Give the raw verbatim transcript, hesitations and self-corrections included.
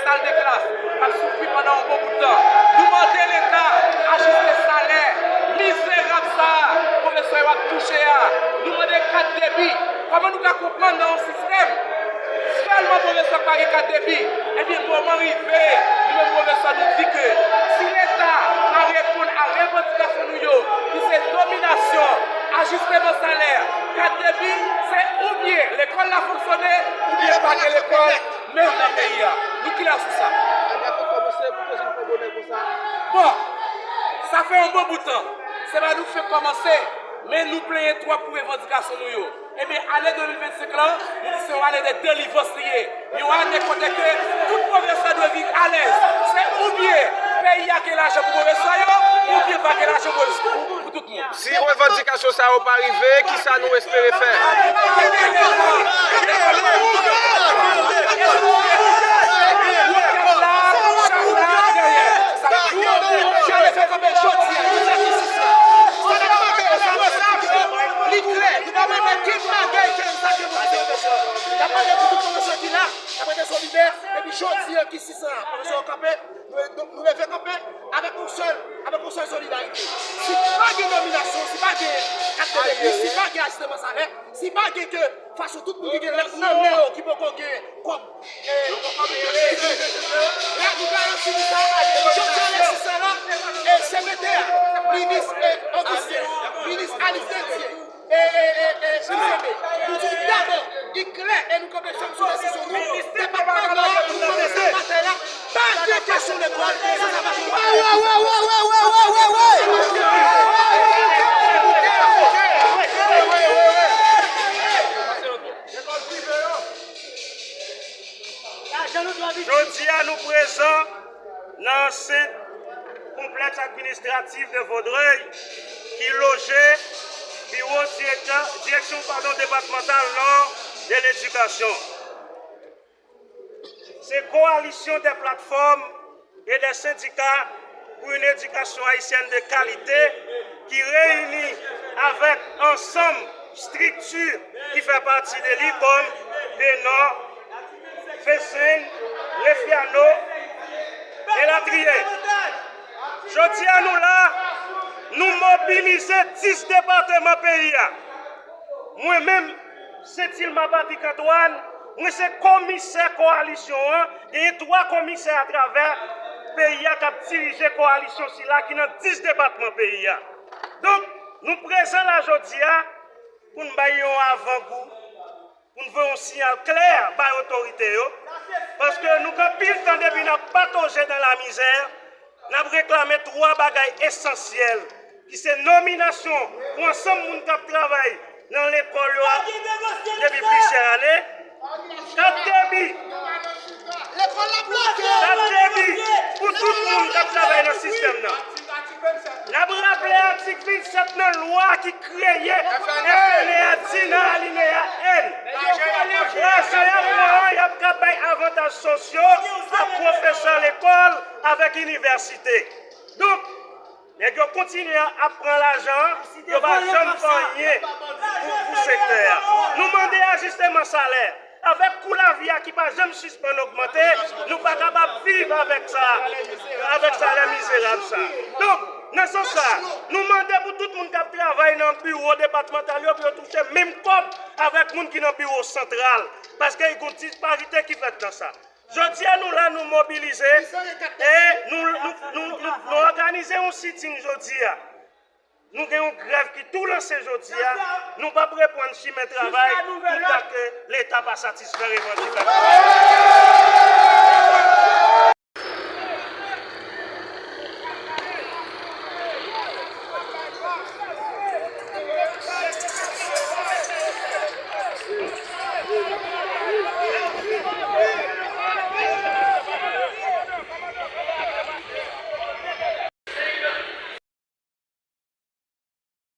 sal de klas k ap soufri pandan yon bon bout tan. Nou mande Leta ajiste salè mizerab sa a pwofesè yo ap touche a. Nou mande kat debi. Kòman nou ka konprann nan yon sistèm sèlman pwofesè k pa gen kat debi? Ebyen, moman rive, nou menm pwofesè nou di ke si Leta pa reponn a revandikasyon nou yo, ki se dominasyon, ajisteman salè, kat debi, se oubyen lekòl la fonksyone, oubyen pa gen lekòl menm nan peyi a. Nou klè sou sa. Bon, sa fè yon bon bout tan. Se pa nou fenk kòmanse, men nou plenyen twòp pou revandikasyon nou yo. Ebyen, ane de mil vennsenk lan, nou di se yon ane de delivrans li ye. Yon ane kote ke tout pwofesè dwe viv alèz. Se oubyen peyi a gen lajan pou pwofesè yo, oubyen pa gen lajan pou, pou, pou tout moun. Si revandikasyon sa yo pa rive, kisa nou espere fè? Li klè, nou pa mande ken bagay ke sa ke nou di. N ap mande pou tout pwofesè ki la, n ap mande solidè, epi jodi an ki sis an, pwofesè yo kanpe, nou, nou, nou leve kanpe avèk yon sèl, avèk yon sèl solidarite. Si pa gen nominasyon, si pa gen kat de legliz, si pa gen ajisteman salè, si pa gen ke fason tout moun ki gen lèt nan men yo ki poko gen kòb, e, la, nou ka fini sa, jodi a, lè sis an la, e, senatè a, minis, e, Augustin, minis Alice Déthié, e, e, e, e, Miss Aimé, nou di w dabò, li klè e nou kanpe fèm sou desizyon nou. Depatman Nò a, nou kanpe fèm batay la. Pa gen kesyon lekòl san sa pa gen. Jodi a, nou prezan nan ansent konplèks administratif de Vaudreuil ki loje biwo direktè, direksyon, padon, depatmantal Nò de ledikasyon. Se Coalition des plateformes et des syndicats pour une éducation haïtienne de qualité ki reyini avèk ansanm estrikti ki fè pati de li kòm Benò, Fesen, Refiano, elatriye. Jodi a nou la, nou mobilize dis depatman peyi a. Mwen menm, Saint-Ilma Patrick Antoine, mwen se komisè kowalisyon an, genyen twa komisè atravè peyi a k ap dirije kowalisyon sila ki nan dis depatman peyi a. Donk, nou prezan la jodi a pou n bay yon avangou, pou n voye yon siyal klè bay otorite yo, paske nou gen anpil tan depi n ap patoje nan lamizè, n ap reklame twa bagay esansyèl, ki se nominasyon pou ansanm moun k ap travay nan lekòl yo a, depi plizyè ane, kat debi, kat debi pou tout moun k ap travay nan sistèm nan. N ap raple atik vennsèt nan lwa ki kreye F N E a di nan alineya N, lajan y ap pran an, y ap ka bay avantaj sosyo a pwofesè lekòl avèk inivèsite. Donk, nèg yo kontinye ap pran lajan an, yo pa janm fè anyen pou, pou sektè a. Nou mande ajisteman salè. Avèk kou lavi a ki pa janm sispann ogmante, nou pa kapab viv avèk sa, avèk salè mizerab sa. Donk, nan sans sa, nou mande pou tout moun k ap travay nan biwo depatmantal yo, pou yo touche menm kòb avèk moun ki nan biwo santral, paske gen yon disparite ki fèt nan sa. Jodi a, nou la, nou mobilize, e nou, nou, nou, nou, nou òganize yon sit-in jodi a. Nou gen yon grèv ki tou lanse jodi a. Nou p ap reprann chimen travay toutan ke Leta pa satisfè revandikasyon.